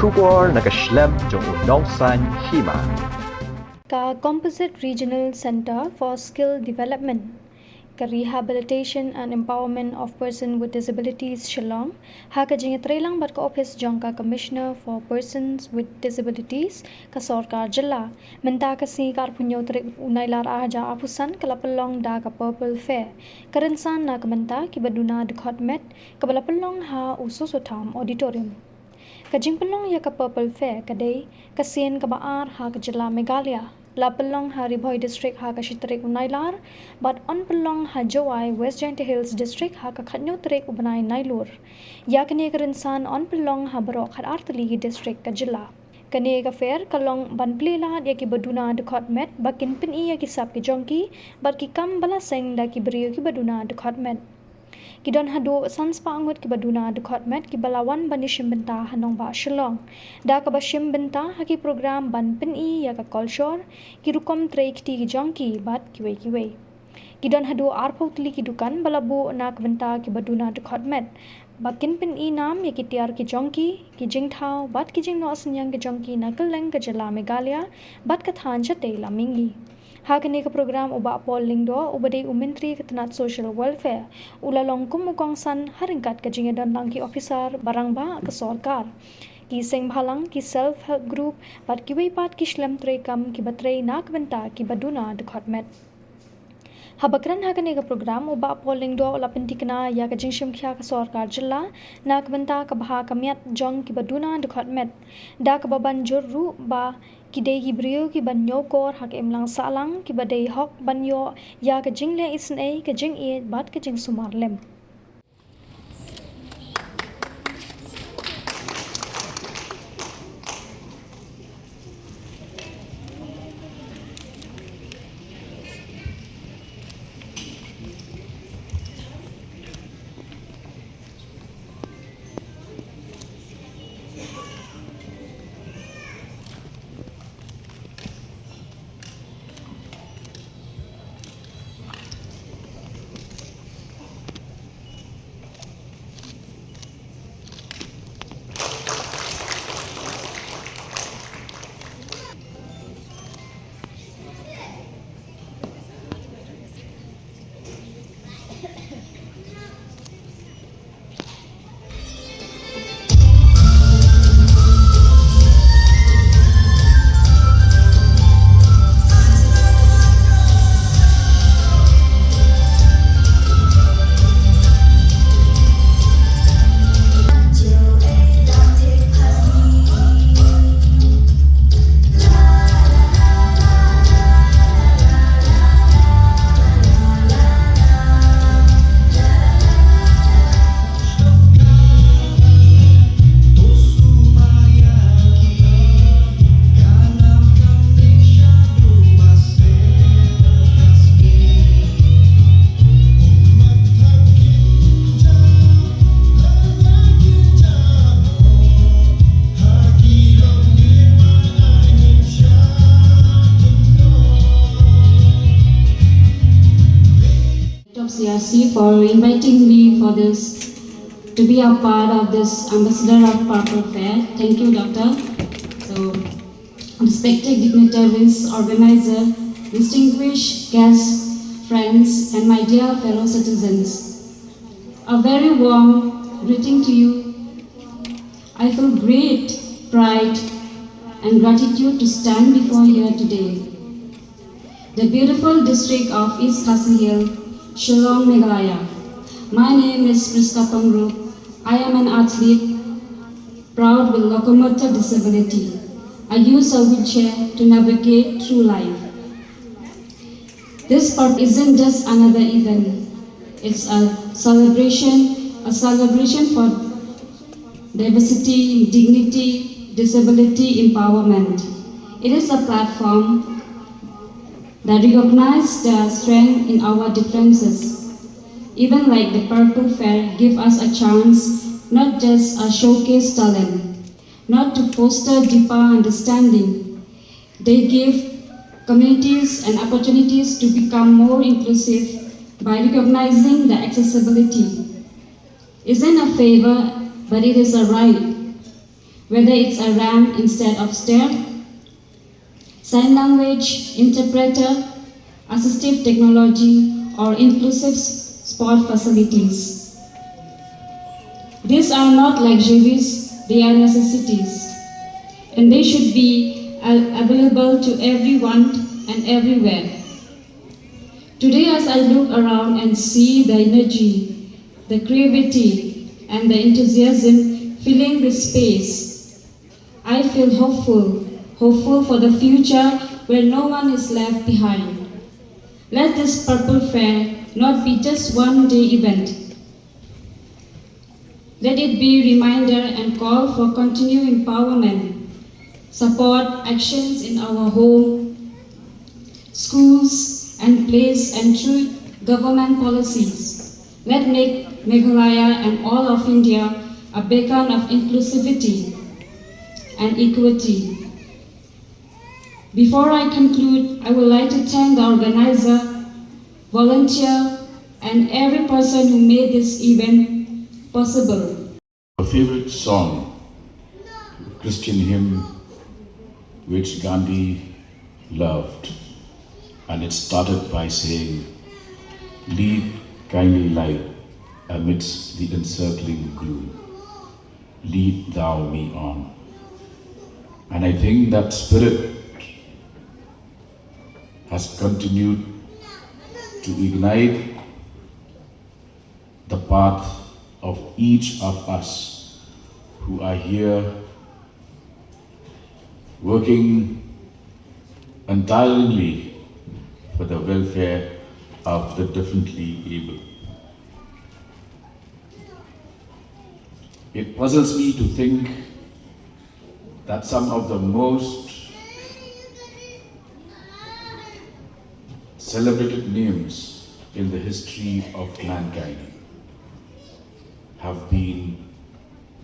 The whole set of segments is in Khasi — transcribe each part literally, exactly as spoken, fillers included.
Khubor na ka shlem jong u nongsaiñ hima. Ka Composite Regional Centre for Skill Development, ka Rehabilitation and Empowerment of Persons with Disabilities Shillong, ha ka jingïatreilang bad ka ophis jong ka Commissioner for Persons with Disabilities ka sorkar jylla, mynta ka sngi ka arphew hynñiew tarik u Nailar arhajar arphew san ka la pynlong da ka Purple Fair, ka rynsan na ka bynta kiba duna dkhot met, kaba la pynlong ha u Soso Tham Auditorium. Ka jingpynlong ïa ka Purple Fair ka dei ka sien kaba ar ha ka jylla Meghalaya. La pynlong ha Ri Bhoi District ha ka shi tarik u Nailar, bad yn pynlong ha Jowai, West Jaintia Hills District ha ka khathynñiew tarik u bnai Nailur. Ïa kane ka rynsan yn pynlong ha baroh khatar tylli ki district ka jylla. Kane ka fair ka long ban plie lad ïa kiba duna dkhot met ba kin pyni ïa ki sap ki jong ki bad ki kam ba la seng da ki briew kiba duna dkhot met. Ki don haduh san spah ngut kiba duna dkhot met kiba la wan ban ïashim bynta ha nongbah Shillong, da kaba shim bynta ha ki program ban pyni ïa ka kolshor, ki rukom trei kti ki jong ki bad kiwei kiwei. Ki don haduh arphew tylli ki dukan ba la buh na ka bynta kiba duna dkhot met, ba kin pyni nam ïa ki tiar ki jong ki, ki jingthaw bad ki jingnoh synñiang ki jong ki na kylleng ka jylla Meghalaya bad ka thaiñ shatei lam mihngi. Ha kane ka program u Bah Paul Lyngdoh, uba dei u Myntri ka tnat Social Welfare, u la long kum u kongsan ha ryngkat ka jingïadonlang ki ophisar ba rangbah ka sorkar, ki seng bhalang, ki self help group bad kiwei pat ki shlem treikam kiba trei na ka bynta kiba duna dkhot met. Haba kren ha kane ka program, u Bah Paul Lyngdoh u la pynthikna ïa ka jingshim khia ka sorkar jylla na ka bynta ka bha ka miat jong kiba duna dkhot met, da kaba ban jur ruh ba ki dei ki briew kiban ñiewkor ha ka imlang sahlang, kiba dei hok ban ïoh ïa ka jingleh isynei, ka jingïeit bad ka jingsumar lem. Of C R C for inviting me for this, to be a part of this Ambassador of Purple Fair. Thank you, Doctor. So, respected dignitaries, organizer, distinguished guests, friends, and my dear fellow citizens, a very warm greeting to you. I feel great pride and gratitude to stand before you today. The beautiful district of East Khasi Hills, Shillong, Meghalaya. My name is Prisca Pangrup. I am an athlete, proud with locomotor disability. I use a wheelchair to navigate through life. This part isn't just another event. It's a celebration, a celebration for diversity, dignity, disability empowerment. It is a platform that recognizes the strength in our differences. Even like the Purple Fair give us a chance, not just a showcase talent, not to foster deeper understanding. They give communities and opportunities to become more inclusive by recognizing the accessibility. Isn't a favor, but it is a right. whether it's a ramp instead of stair, sign language interpreter, assistive technology, or inclusive sport facilities. These are not luxuries, they are necessities, and they should be available to everyone and everywhere. Today, as I look around and see the energy, the creativity, and the enthusiasm filling this space, I feel hopeful, hopeful for the future where no one is left behind. Let this Purple Fair not be just one day event. Let it be a reminder and call for continued empowerment, support actions in our home, schools, and place and through government policies. Let make Meghalaya and all of India a beacon of inclusivity and equity. Before I conclude, I would like to thank the organizer, volunteer, and every person who made this event possible. A favorite song, Christian hymn, which Gandhi loved, and it started by saying, "Lead, kindly light, amidst the encircling gloom. Lead thou me on." And I think that spirit has continued to ignite the path of each of us who are here working untiringly for the welfare of the differently able. It puzzles me to think that some of the most celebrated names in the history of mankind have been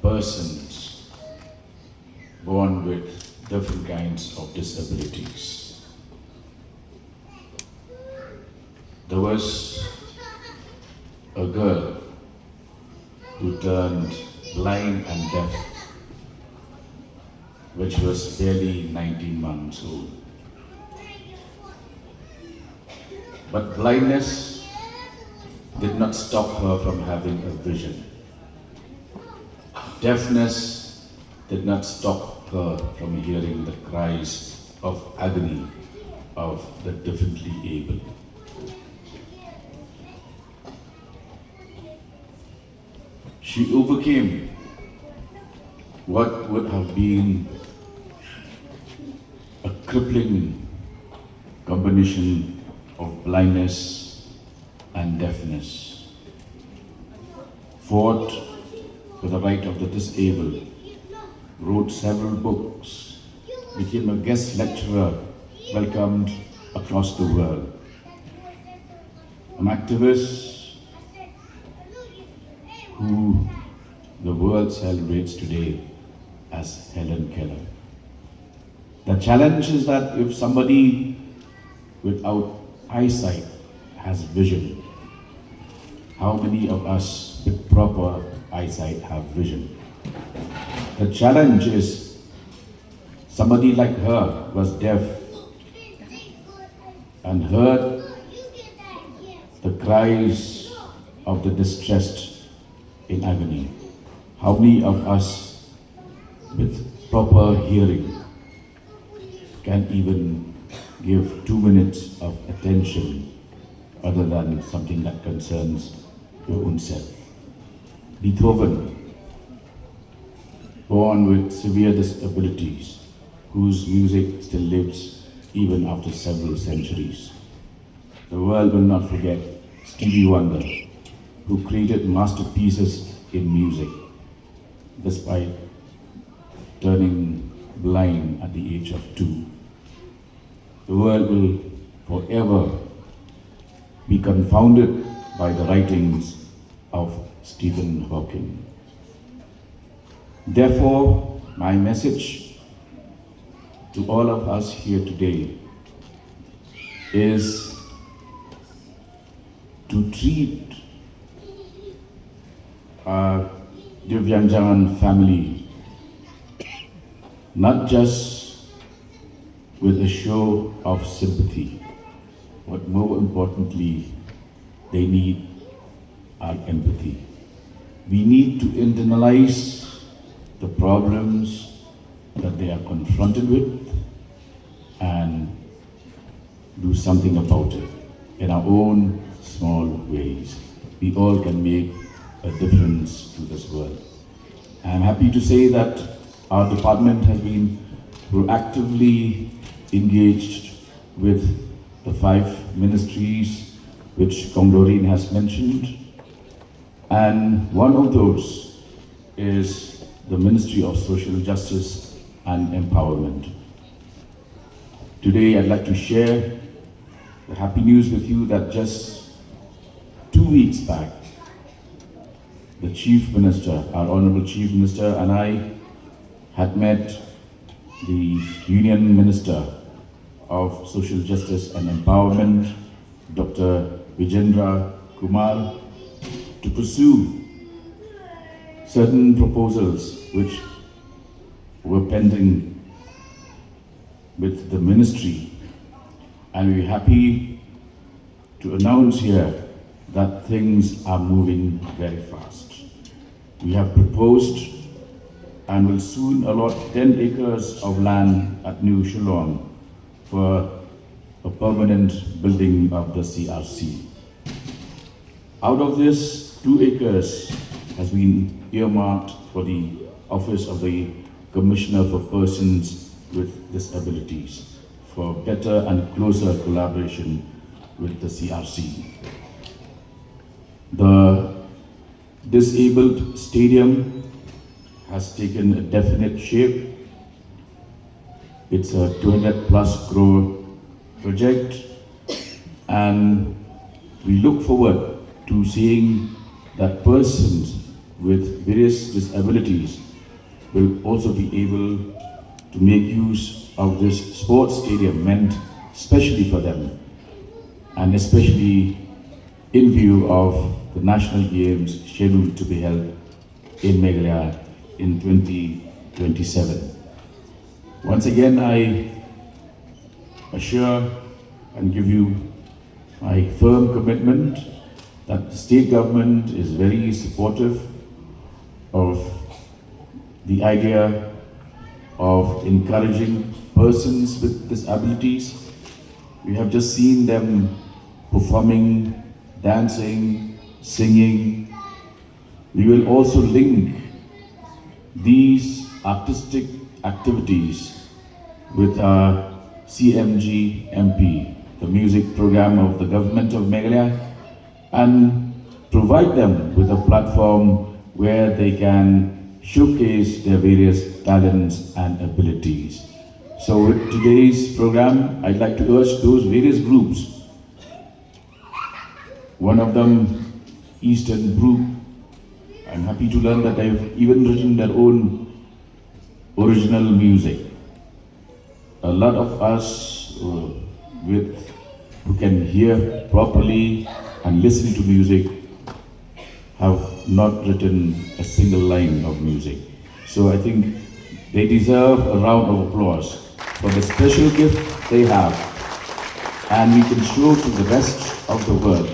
persons born with different kinds of disabilities. There was a girl who turned blind and deaf, which was barely nineteen months old. But blindness did not stop her from having a vision. Deafness did not stop her from hearing the cries of agony of the differently able. She overcame what would have been a crippling combination of blindness and deafness, fought for the right of the disabled, wrote several books, became a guest lecturer welcomed across the world, an activist who the world celebrates today as Helen Keller. The challenge is that if somebody without eyesight has vision, how many of us with proper eyesight have vision? The challenge is somebody like her was deaf and heard the cries of the distressed in agony. How many of us with proper hearing can even give two minutes of attention other than something that concerns your own self? Beethoven, born with severe disabilities, whose music still lives even after several centuries. The world will not forget Stevie Wonder, who created masterpieces in music despite turning blind at the age of two. The world will forever be confounded by the writings of Stephen Hawking. Therefore, my message to all of us here today is to treat our Divyangjan family not just with a show of sympathy, but more importantly, they need our empathy. We need to internalize the problems that they are confronted with and do something about it in our own small ways. We all can make a difference to this world. I'm happy to say that our department has been proactively engaged with the five ministries which Kong Doreen has mentioned, and one of those is the Ministry of Social Justice and Empowerment. Today, I'd like to share the happy news with you that just two weeks back, the Chief Minister, our Honorable Chief Minister, and I had met the Union Minister of Social Justice and Empowerment, Doctor Vijendra Kumar, to pursue certain proposals which were pending with the ministry, and we're happy to announce here that things are moving very fast. We have proposed and will soon allot ten acres of land at New Shillong for a permanent building of the C R C. Out of this, two acres has been earmarked for the Office of the Commissioner for Persons with Disabilities for better and closer collaboration with the C R C. The disabled stadium has taken a definite shape. It's a two hundred plus crore project, and we look forward to seeing that persons with various disabilities will also be able to make use of this sports stadium meant specially for them, and especially in view of the National Games scheduled to be held in Meghalaya in twenty twenty-seven. Once again, I assure and give you my firm commitment that the state government is very supportive of the idea of encouraging persons with disabilities. We have just seen them performing, dancing, singing. We will also link these artistic activities with our C M G M P, the music program of the Government of Meghalaya, and provide them with a platform where they can showcase their various talents and abilities. So with today's program, I'd like to urge those various groups, one of them, Eastern Group, I'm happy to learn that they've even written their own original music. A lot of us, uh, with, who can hear properly and listen to music have not written a single line of music. So I think they deserve a round of applause for the special gift they have. And we can show to the rest of the world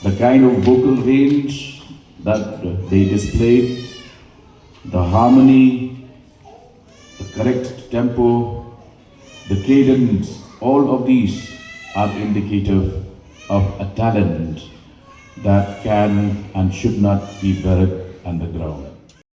the kind of vocal range that they display, the harmony, the correct tempo, the cadence, all of these are indicative of a talent that can and should not be buried underground.